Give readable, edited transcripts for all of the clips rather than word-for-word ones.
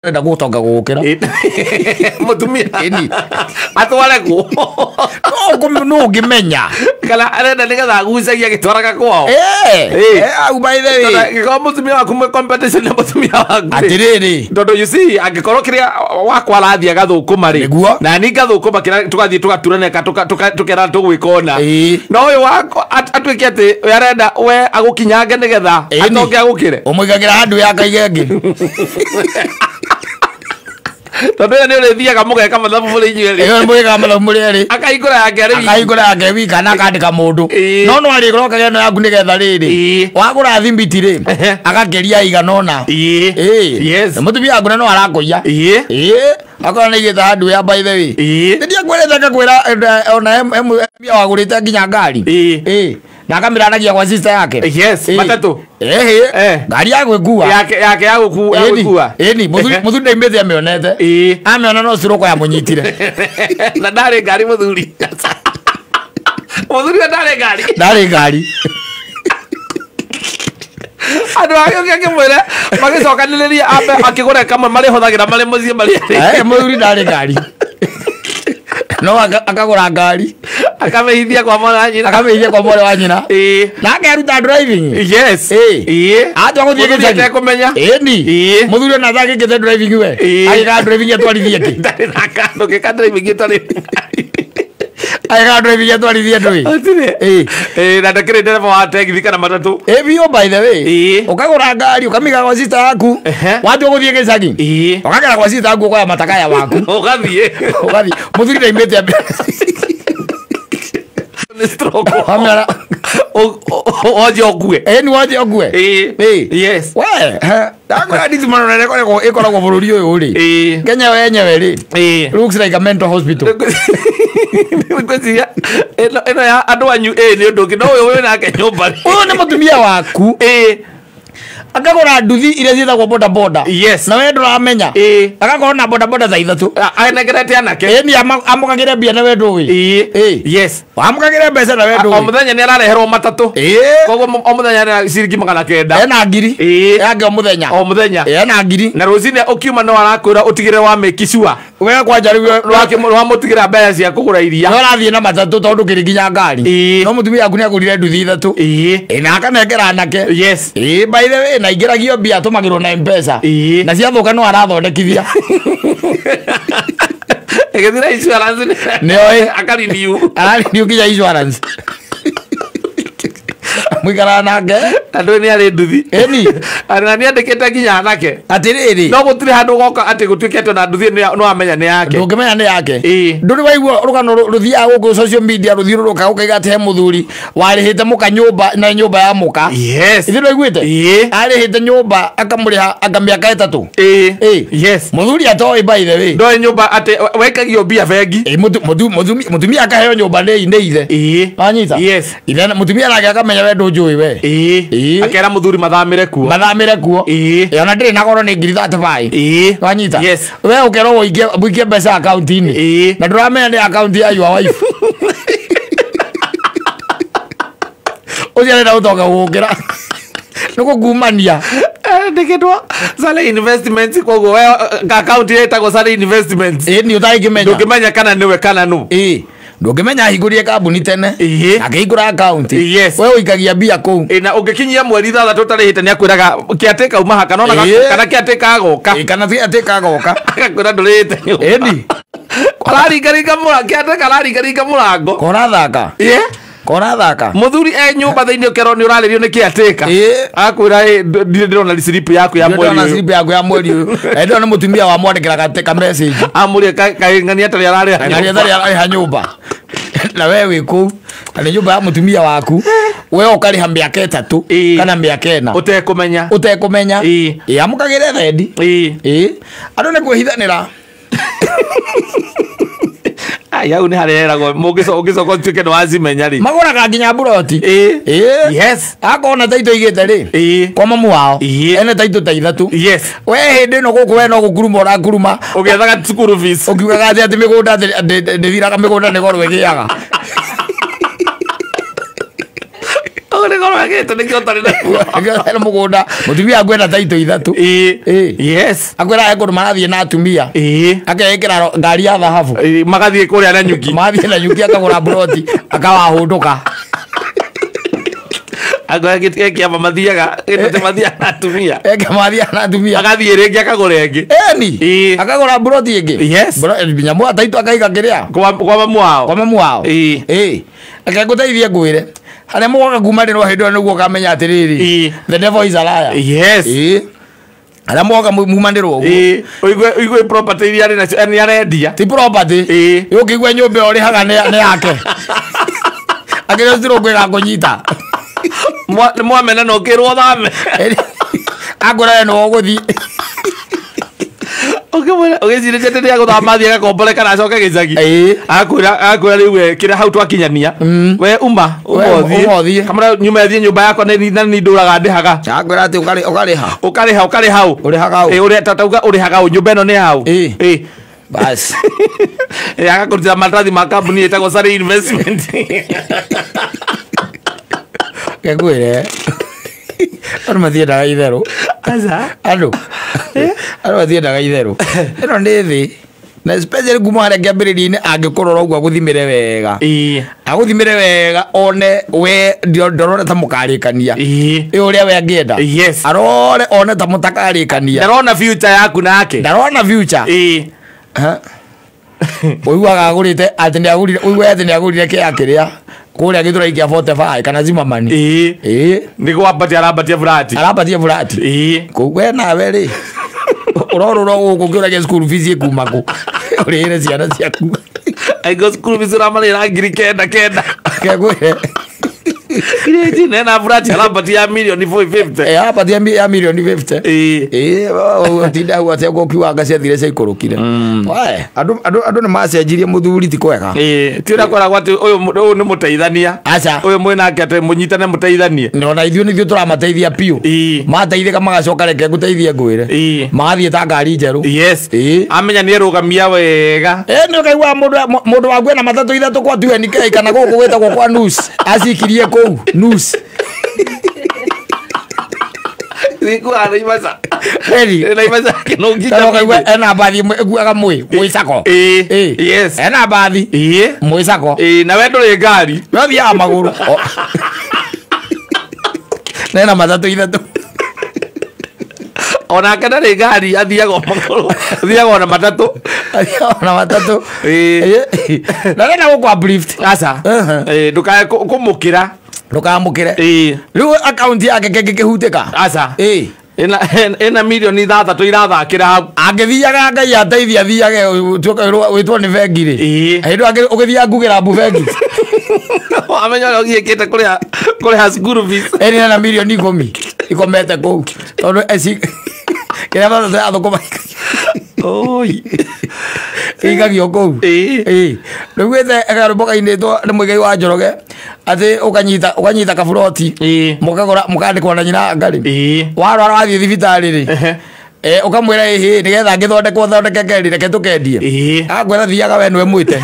Arenda gũtonga gũgũkĩra. Mũtumia. Ĩni. Atware kũ? No ũngĩmenya. Kana arenda nĩgetha agucagie agĩtwaraga kwao. Eh, Ĩĩ. au by the Tondũ way. angĩkorwo mũtumia waku mwĩ competition na mũtumia waku rĩ, Atĩrĩrĩ. tondũ you see angĩkorwo kĩrĩa wakwa arathiĩ agathũkũma rĩ, Nĩguo. na ni ngathũkũma kĩrĩa tũgathiĩ tũgaturanĩka tũkera tũgwĩka ũna, Ĩĩ. no ũyũ wakwa atuĩke atĩ we arenda we agũkinyange nĩgetha Ĩni. atonge agũkĩre. Ũmũigagĩra handũ ya kaige ĩngĩ. Tondũ ĩyo nĩ ũrĩthiaga mũgeka mathabu mũrĩ inyuĩ erĩ. Ĩyo mũgĩka mathabu mũrĩ erĩ. Akahingũra yake arĩ wiki. Akahingũra yake wika na akandĩka mũndũ. Ĩĩ. No no arĩgũra ũkagĩa ĩno yaku nĩgetha rĩrĩ. Ĩĩ. Wagũra thimiti rĩ, Ehe. agakĩria igana ũna. Ĩĩ. Ĩĩ. Yes. Na mũtumia waku na no arakũiya. Ĩĩ. Ĩĩ. Akorwo nĩ aigĩte handũ ya by the way. Ĩĩ. Nĩndiakwĩrĩte ngakwĩra ona he wagũrĩte nginya ngari. Ĩĩ. Ĩĩ. Na akamĩranagia kwa sister yake. Yes, Ĩĩ. matatũ. Ĩhĩ. Eh. Ngari ya gwĩkua. Yake yake ya gũku ya Ĩni. gwĩkua. Ĩni. Ehe. Mũthuri ndaimĩte amĩonete. Ĩĩ. Amĩona no cirũko yamũnyitire. Na ndarĩ ngari mũthuri. Mũthuri we ndarĩ ngari. Ndarĩ ngari. Andũ agĩũke akĩmwĩre magĩcokanĩrĩria ambe akĩgũre kamwe marĩhũthagĩra marĩ mũciĩ marĩ erĩ. Eh, mũthuri ndarĩ ngari. No akagũra ngari. Akamĩhithia kwa mwana wa nyina. Akamĩithia kwa mwarĩ wa nyina. Ĩĩ. Na akeruta driving. Yes. Ĩĩ. Ĩĩ. Atua gũthiĩ Mũthuri gĩcagi. atekũmenya. Ĩni. Ĩĩ. Mũthuri ona atangĩkĩte driving we. Ĩĩ. Agĩkaga driving atwarithie kĩ? Ndarĩ na kandũ gĩka driving ĩtarĩ. Agĩkaga driving atwarithie ndũĩ. Gũtirĩ. Ĩĩ. Ĩĩ, na ndakĩrĩ ndereba wa tegithi kana matatũ. Ĩ biũ by the way. Ĩĩ. Ũkagũra ngari ũkamĩiga kwa sister yaku. Ehe. Watua gũthiĩ gĩcagi. Ĩĩ. Ũkagera kwa sister yaku ũkoya matakaya waku. Ũgathiĩ. Ũgathiĩ. Mũthuri ndaimĩte ambe. Nĩ stroke. Wamera. Wanjie ũkue. Ĩni wanjie ũkue. Ĩĩ. Ĩĩ. Yes. We, ndakwĩra nditimano nene ĩkoragwo ĩkoragwo bũrũri ũyũ rĩ. Ĩĩ. Kenya wenyewe rĩ. Ĩĩ. Looks like a mental hospital. Ngwĩciria ĩno ĩno ya andũ anyu ĩĩ nĩ ũndũ ũngĩ no ũyũ wĩ nake nyũmba rĩ. Ũyũ nĩ mũtumia waku. Ĩĩ. Akagũra nduthi iria ciĩtagwo boda boda. Yes. Na we ndũramenya. Ĩĩ. Agakorwo na boda boda thaa ithatũ. Anengerete anake. Ĩni amũkagĩre mbia na we ndũĩ. Ĩĩ. Ĩĩ. Yes. Wamũkagĩre mbeca na we O ndũĩ. mũthenya nĩ arareherwo matatũ. Ĩĩ. Koguo o mũthenya nĩ ciringi 900. Ena ngiri. Ĩĩ. Yake o mũthenya. O mũthenya. Ena ngiri. Na rũcinĩ ũkiuma no arakwĩra ũtigĩrĩre wa make sure. We kwanja rĩu Nĩwamũtigĩra mbeca cia kũgũra iria. no ũrathiĩ na matatũ tondũ ndũkĩrĩ nginya ngari. Ĩĩ. No mũtumia waku nĩagũrire nduthi ithatũ. Ĩĩ. Ĩ na akanengera anake. Yes. Ĩĩ by the way na aingĩragio mbia atũmagĩrwo na M-Pesa. Ĩĩ. Na ciathũka no arathondekithia. Ĩgĩthira insurance Nĩoĩ. Akariniu. Ararĩrio nginya insurance. Mũikaraga nake. Na ndũĩ nĩ arĩ nduthi. Ĩni. Na nĩ andĩkĩte nginya anake. Atĩrĩrĩ. No gũtirĩ handũ ũgoka atĩ gũtuĩke atĩ ona nduthi ĩyo no amenya nĩ yake. Ndũngĩmenya nĩ yake. Ĩĩ. Ndũrĩ waigua rũgano rũthiaga gũkũ social media rũthiũrũrũka ũkaiga atĩ he mũthuri warĩhĩte mũka nyũmba na nyũmba ya mũka. Yes. Ithuĩ ndwaiguĩte? Ĩĩ. Arĩhĩte nyũmba akamũrĩha anga mĩaka ĩtatũ. Ĩĩ. Ĩĩ. Yes. Mũthuri atoĩ by the way. Ndoĩ nyũmba atĩ wekagio mbia bengi. Ĩĩ, mũtumia akaheo nyũmba nĩ ithe. Ĩĩ. Wanyita? Yes. Ithe mũtumia nake akamenya we ndũnjũĩ we. Ĩĩ. Ĩĩ. Akera mũthuri mathamĩre kuo. Mathamĩre kuo. Ĩĩ. Ĩ, ona ndĩrĩ na goro nĩ ngiri 35. Ĩĩ. Wanyita? Yes. We ũkerwo ũikie mbeca akaunti-inĩ. Ĩĩ. Na ndũramenya nĩ akaunti ya your wife. Ũcio arenda gũtonga gũgũkĩra. Nĩ gũkumania. Ndĩkĩtwo Sale Investments koguo we akaunti ĩtagwo Sale Investments. Ĩĩ nĩ ũtangĩmenya. Ndũngĩmenya kana nĩwe kana nũ. Ĩĩ. Ndũngĩmenya ahingũrire kambuni tene. Ĩĩ. Akĩhingũra akaunti. Yes. We ũikagia mbia kũu. Ĩ, na ũngĩkinyia mweri ithathatũ ũtarĩhĩte nĩ akwĩraga kĩatĩka uma haha kana ona Ĩĩ. kana kĩatĩka agoka. Ĩĩ, kana ti atĩ kagoka. Agakwĩra ndũrĩhĩte nyũmba. Ĩni. Araringaringa mũrango kĩatĩka araringaringa mũrango. Korathaka. Ĩĩ. Korathaka. Mũthuri e nyũmba thĩinĩ ũkerwo nĩ ũrarĩrio nĩ kĩatĩka. Ĩĩ. Agakwĩra ĩ ndirĩ ndĩrona slip yaku ya mweri Ndĩrona ũyũ. slip yaku ya mweri ũyũ. Na ndĩrona nĩ mũtumia wamwandĩkĩra ka message. Amũrie kaĩ ng'ania atarĩ ararĩha Na nyũmba. rĩetha arĩha nyũmba. Na we wĩ kũu. Na nĩ nyũmba ya mũtumia waku. We ũkarĩha mĩaka ĩtatũ Ĩĩ. kana mĩaka ĩna. Ũtekũmenya. Ũtekũmenya. Ĩĩ. Ĩĩ amũkagĩre thendi. Ĩĩ. Ĩĩ. Andũ nĩ kwĩhithanĩra. Ai hau nĩ harĩa heragwo ũngĩcoka ũtuĩke nĩ wacimenya rĩ. Magũraga nginya mburoti. Ĩĩ. Ĩĩ. Yes. Akorwo na taitũ aigĩte rĩ. Ĩĩ. Kwa mamu wao. Ĩĩ. Ene taitũ ta ithatũ. Yes. We hĩndĩ ĩno gũkũ we no gũkuruma ũrakuruma. Ũgĩethaga cukuru fees. Ũkiugaga atĩ atĩ mĩgũnda atĩ ndĩthiraga mĩgũnda nĩ goro ĩgĩaga. Nĩ goro agĩte nĩkĩo ũtarĩ naguo. Hena mũgũnda mũtumia akwenda taito ithatũ. Ĩĩ. Ĩĩ. Yes. Akwĩra he kũndũ marathiĩ na atumia. Ĩĩ. Akekĩra ngari ya thahabu. Ĩĩ, magathiĩ kũrĩa na nyuki. Mathiĩ na nyuki akagũra mburoti akawahũndũka. Agoya kĩama mathiaga gĩtũte mathiaga na atumia. Eke mathiaga na atumia. Agathiĩ rĩngĩ akagũra ĩngĩ. Eni. Ĩĩ. Akagũra mburoti ĩngĩ. Yes. Nyamũ taito akaiga kĩrĩa. Kwa mamu wao. Kwa mamu wao. Ĩĩ. Ĩĩ. Reke ngũteithie ngwĩre. Harĩa mũgoka kuma rĩrwo hĩndĩ ĩyo nĩguo ũkamenya atĩrĩrĩ. Ĩĩ. The devil is a liar. Yes. Ĩĩ. Harĩa mũgoka mumanĩrwo ũguo. Ĩĩ. Ũigue property iria arĩ nacio nĩ arendia. Ti property. Ĩĩ. Ũkĩigua nyũmba ĩyo ũrĩhaga nĩ yake. Akĩrĩa stroke ĩgakũnyita. Nĩ mwamena na ũkĩrwo thame. Akwĩra we nĩwe ũgũthiĩ. Ũkĩmwĩra ũgĩcirĩtie atĩ nĩegũthama athiĩ agakombore kana acoke gĩcagi. Ĩĩ. Akwĩra rĩu we kĩrĩa hau twakinyania. We uma We uma ũthiĩ. uma ũthiĩ. Kamũra nyuma ĩthiĩ nyũmba yakwa na nĩ ndũraga ndĩhaga. Akwĩra atĩ ũkarĩha. Ũkarĩha ũ. Ũrĩhaga ũ. Ĩĩ, ũrĩa tauga ũrĩhaga ũ nyũmba ĩno nĩ yaũ. Ĩĩ. Ĩĩ. Bas. Ĩĩ, agakũrutĩra maratathi ma kambuni ĩtagwo Surrey Investment. Ngwĩre. Andũ matiendaga itherũ. Aca. Andũ. Andũ matiendaga itherũ. Ĩno nĩ thĩ. Na especially kuma harĩa kĩambĩrĩria-inĩ angĩkũrora ũguo agũthimĩre wega. Ĩĩ. Agũthimĩre wega one we ndorore ta mũkarĩkania. Ĩĩ. Ĩ ũrĩa we angĩenda. Yes. Arore one ta mũtakarĩkania. Ndarona future yaku nake. Ndarona future. Ĩĩ. Ha? Ũiguaga agũrĩte atĩ nĩ agũrire ũiguaga atĩ nĩ agũrire kĩea kĩrĩa kũrĩa gĩthũrai kĩa 45 kana Zimmerman. Ĩĩ. Ĩĩ. Nĩ gwambatia arambatia burati. Arambatia burati. Ĩĩ. Kũu we nawe rĩ ũrorũra gũkũ ũkĩũragia school fees ĩkuma kũ ũrĩhĩre ciana ciaku. Aingo school fees ũramarĩra 9,000 kenda. Kegwĩre. Irĩti nena burati arambatia mirioni 450. Ĩ arambatia ya mirioni 50. Ĩĩ. Ĩĩ tinda hau atĩ ũkiuga anga ciathire ciaikũrũkire. Wae andũ nĩ macenjirie mũthuri ti kwega. Ĩĩ, ti ũrĩa kwĩragwo atĩ ũyũ nĩ mũteithania. Aca. Ũyũ mwĩ nake atĩ mũnyitane mũteithanie. Ona ithuĩ nĩithuĩ tũramateithia biũ. Ĩĩ. Mateithĩka magacoka reke ngũteithie ngwĩre. Ĩĩ. Magathiĩ ta ngari njerũ. Yes. Ĩĩ. Amenya nĩ erũgamia wega. Ĩ nĩ ũkaigua mũndũ waku ena matatũ ithatũ kwa 2NK kana gũkũ gwĩtagwo kwa NUS acikirie kũu NUS. Thikuaga Naivasha. Eri. Naivasha kĩnũngi Tondũ ũkaigua ena mbathi ĩmwe ĩkuaga mwĩcako. Ĩĩ. Ĩĩ. Yes. Ena mbathi Ĩĩ. mwĩcako. Ĩĩ, na we ndũrĩ ngari. We ũthiaga magũrũ. Na ena matatũ ithatũ. Onake ndarĩ ngari athiaga o magũrũ. Athiaga ona matatũ. Athiaga ona matatũ. Ĩĩ. Ĩĩ. Na ndenda gũkũ uplift. Aca. Ĩĩ, ndũkae kũmũkĩra. Ndũkamũkĩre. Ĩĩ. Rĩu akaunti yake kĩngĩkĩhutĩka. Aca. Ĩĩ. Ĩna mirioni 6 irathakĩra hau. Angĩthiaga Ngai ateithie athiage ũtuĩke wĩtwo nĩ bengi rĩ. Ĩĩ. Hĩndĩ ĩyo ũgĩthiaga ngugĩra mbu bengi. Amenya ũrĩa ũgiĩkĩte kũrĩha school fees. Ĩni na mirioni 10 ikomete kũu. Tondũ eci kĩrĩa matatũ ya thũkũma Oi. ĩikagio kũu. Ĩĩ. Ĩĩ. Rĩu wĩte karwĩmbo kainĩtwo nĩ Mũigai wa Njoroge atĩ ũkanyita kaburoti. Ĩĩ. Mũkagũra mũkandĩkwo na nyina ngarĩ. Ĩĩ. Warwara wathiĩ thibitarĩ rĩ. Ehe. Ũkamwĩra ĩhĩ nĩgetha ngĩthondekwo thondekeke rĩ reke tũkendie. Ĩĩ. Akwĩra thiaga we nĩwe mwĩte.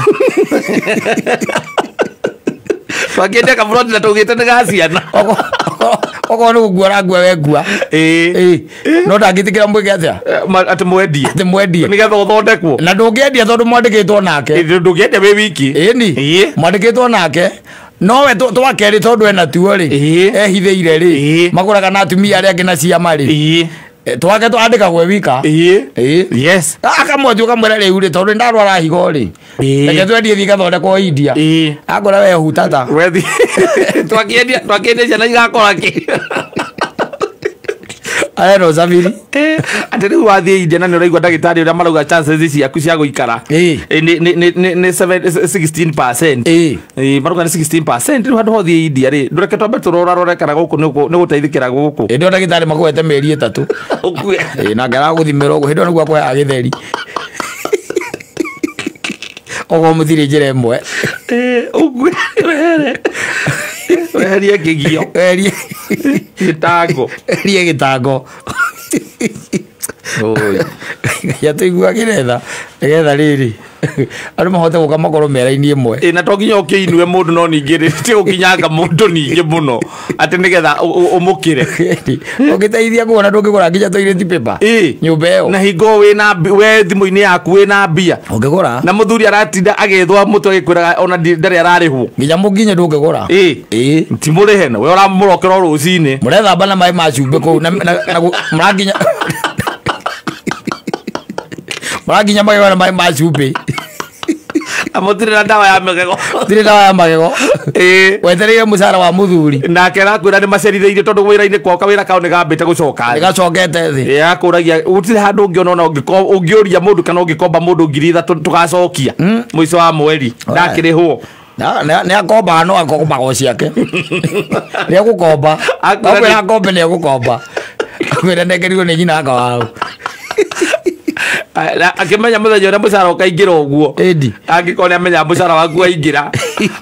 Twakĩendia kaburoti na tũgĩte nĩ ga ciana. Okorwo nĩ gũkua ũrakua we ngua. Ĩĩ. Ĩĩ. No ndangĩtĩkĩra mwĩke atĩa? Atĩ mwendie. Atĩ mwendie. Nĩgetha ũthondekwo. Na ndũngĩendia tondũ mwandĩkĩtwo nake. Ĩĩ, ndũngĩendia wĩ wiki. Ĩni. Ĩĩ. Mwandĩkĩtwo nake. No we twakerĩ tondũ ena tuo rĩ. Ĩĩ. Ehithĩire rĩ. Ĩĩ. Magũraga na atumia arĩa angĩ na ciama rĩ. Ĩĩ. Twake twandĩkagwo e wika. Ĩĩ. Ĩĩ. Yes. Akamwendia ũkamwĩra rĩu rĩ tondũ nĩndarwara higo rĩ. Ĩĩ. Reke twendie thiĩ ngathondekwo India. Ĩĩ. Akwĩra we hutata. Wethi. Twakĩendia ciana igakora kĩ? Arenda ũcabiri. Atĩ rĩu wathiĩ India na nĩ ũraigua ndagĩtarĩ ũrĩa marauga chances ciaku cia gũikara. Ĩĩ. Nĩ 16%. Ĩĩ. Ĩĩ, marauga nĩ 16%. Rĩu handũ ha ũthiĩ India rĩ, ndũreke twambe tũrorarore kana gũkũ nĩ gũteithĩkĩra gũkũ. Hĩndĩ ĩyo ndagĩtarĩ makũhete mĩeri 3. Ũkue. Ĩĩ, nake aragũthimĩra ũguo hĩndĩ ĩyo nĩguo akũheaga gĩtheri. Okorwo mũtirĩ njĩra ĩmwe. Ĩĩ, ũkue wehere. Weherie kĩgio. Weherie. Gĩtango. Weherie gĩtango. Oi. Ngai atũiguagĩre tha nĩgetha rĩrĩ. Andũ mahote gũka makorwo me raini ĩmwe. Ĩ, na to nginya ũkĩinue mũndũ no ningĩ rĩ ti gũkinyanga mũndũ ningĩ mũno atĩ nĩgetha ũmũkĩre. Ũngĩteithia kuona ndũngĩgũra nginya toilet paper. Ĩ. Nyũmba ĩyo. Na hingo wĩna we thimũ-inĩ yaku wĩna mbia. Ũngĩgũra. Na mũthuri aratinda agĩthwa mũtwe agĩkwĩraga ona ndarĩ ararĩhwo. Nginya mũnginye ndũngĩgũra. Ĩ. Ĩ. Ti mũrĩhe na we ũramũrokera o rũcinĩ. Mũrethamba na maĩ ma cumbĩ kũu na mũranginya mũranginya magego na maĩ ma cumbĩ. Na mũtirĩ na ndawa ya magego. Tirĩ ndawa ya magego. Ĩ. Wetereire mũcara wa mũthuri. Nake arakwĩra nĩ macerithĩirie tondũ wĩra-inĩ kwao kawĩra kao nĩ gambĩte gũcoka thĩ. Nĩgacokete thĩ. Ĩ, akũragia gũtirĩ handũ ũngĩona ona ũngĩũria mũndũ kana ũngĩkomba mũndũ 3,000 tũgacokia mũico wa mweri ndakĩrĩhwo. Nĩ akombaga no akombaga o ciake. Nĩ egũkomba. Akwĩra akombe nĩ egũkomba. Akwĩra nengerirwo nĩ nyina anga wao. Akĩmenya mũthenya ũrĩa mũcara ũkaingĩra ũguo. Ĩndi. Angĩkorwo nĩ amenya mũcara waku waingĩra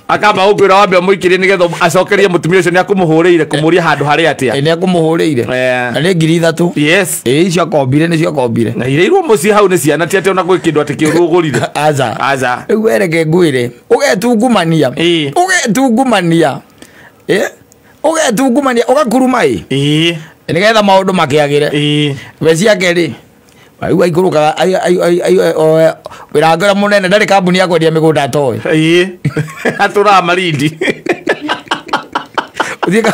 akamba gũkwĩra wambe ũmũikĩrie nĩgetha acokerie mũtumia ũcio nĩ akũmũhũrĩire kũmũria handũ harĩa atĩa. Nĩ ekũmũhũrĩire. Na nĩ 3,000. Yes. Ĩ, icio akombire nĩcio akombire. Na ireirwo mũciĩ hau nĩ ciana ti atĩ ona gwĩ kĩndũ atĩ kĩũru ũgũrire. Aca. Aca. Rĩu we reke ngwĩre ũgetungumania. Ĩ. Ũgetungumania. Ĩ? Ũgetungumania ũgakuruma ĩ. Ĩ. Nĩgetha maũndũ makĩagĩre. Ĩ. We ciake rĩ rĩu aikũrũkaga wĩra wake ũrĩa mũnene ndarĩ kambuni ya kwendia mĩgũnda atoĩ. Ĩ. Atũraga Malindi. Ũthiĩ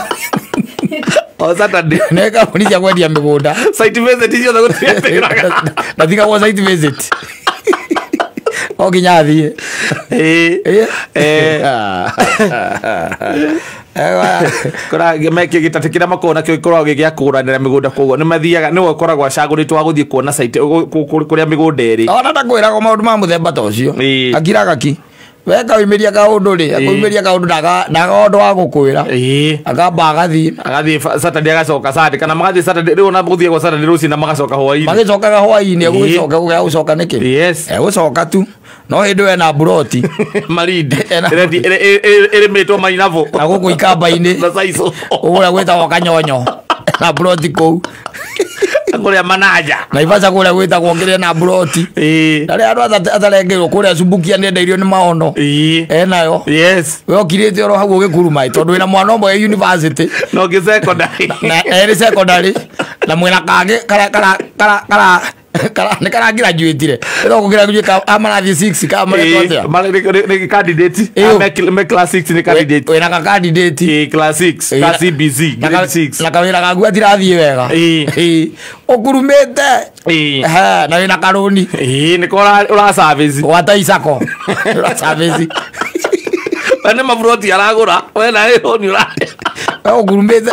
O Saturday. nĩ kambuni cia kwendia mĩgũnda. Site visit ciothe gũtirĩ atĩraga. Ndatigagwo site visit. O nginya athiĩ. Ĩ. Kũra gĩtatĩ kĩrĩa makoragwo nakĩo gĩkoragwo gĩ gĩa kũgũranĩra mĩgũnda koguo nĩ mathiaga nĩwe ũkoragwo acagũrĩtwo wa gũthiĩ kuona site kũrĩa mĩgũnda ĩrĩ. Ona ndakwĩraga maũndũ ma mũthemba ta ũcio. Ĩ. Akiraga ki. We kaumĩria kaũndũ rĩ, akaumĩria kaũndũ ndaga ũndũ wa gũkwĩra. Ĩ. Akamba agathiĩ. Agathiĩ Saturday agacoka Sunday kana magathiĩ Saturday rĩu ona gũthiĩ gwa Saturday rũcinĩ na magacoka hwaĩ-inĩ. Magĩcokaga hwaĩ-inĩ egũgĩcoka gũcoka nĩkĩ? Yes. Egũcoka tu. No hĩndĩ ĩyo ena mburoti. Malindi. Ĩrĩmĩtwo mainabũ. Na gũkũ ikamba-inĩ. Na saico. Kũrĩa gwĩtagwo Kanyonyo. Na mburoti kũu. Kũrĩa Manaja. Naivasha kũrĩa gwĩtagwo kĩrĩa na mburoti. Ĩ. Na rĩrĩa andũ atarengeirwo kũrĩa Subukia nĩendeirio nĩ maono. Ĩ. Enayo. Yes. We ũkirĩte oro hau ũgĩkuruma tondũ wĩna mwana ũmwe wĩ university. Na ũngĩ secondary. Na erĩ secondary. Na mwĩna kangĩ kara nĩ karagraduate-ire. Ĩno kũgraduate amarathiĩ 6 ka maretwo atĩa? Nĩ candidate. Me class 6 nĩ candidate. Wĩna ka candidate. Ĩ, class 6, ka CBC, grade 6. Na kawĩra gaku atirathiĩ wega. Ĩ. Ũkurumĩte. Ĩ. Na wĩna karũni. Ĩ, nĩko ũra service. Gwata icako. Ũra service. We nĩ maburoti aragũra. We na rũni ũrarĩa. We ũkurumĩte.